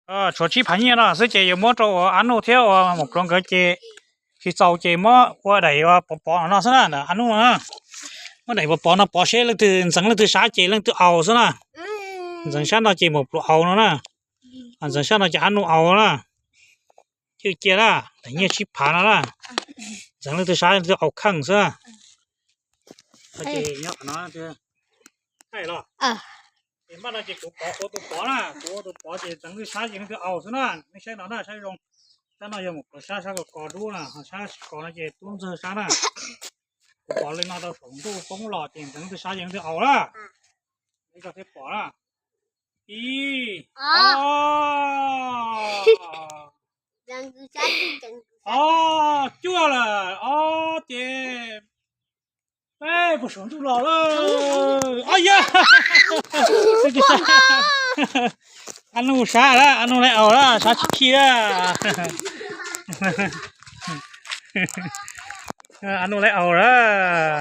Tshuav tsib phav nyiaj no xwb ces yuav muab rau ua Ab Nuj thiab ua Maum Pluav nkawd ces tsis txaus ces muab ua daim ua pov pov no no xwb na, Ab Nuj na. Muab daim pov pov no pov seb leej twg ntxeev leej twg sab ces leej twg aus xwb na. Ntxeev sab no ces Maum Pluav aus no na. Ntxeev sab no ces Ab Nuj aus na. Cwj cia na, daim nyiaj tsib phav no na. Ntxeev leej twg sab leej twg aus kheej xwb na. Ces nyob qhov no, los, ces npaj no ces kuv pov, kuv ua tus pov na, kuv ua tus pov ces ntxeev leej twg sab ces leej twg aus xwb na. Nej saib no na, saib zoo. Sab no yog Maum Pluav sab, sab kos kos dub na, ho sab kos no ces Tub Ntxawg sab na. Kuv pov li no rau saum ntuj poob los ces ntxeev leej twg sab ces leej twg aus na. Ib co thiab pov na. Ib, ob, ob, cuaj lawm, ob ces peb puag saum ntuj los lawm. Ob yog, Ab Nuj sab lawm, Ab Nuj lawv aus lawm, sab tsis khij lawm. Ab Nuj lawv aus lawm.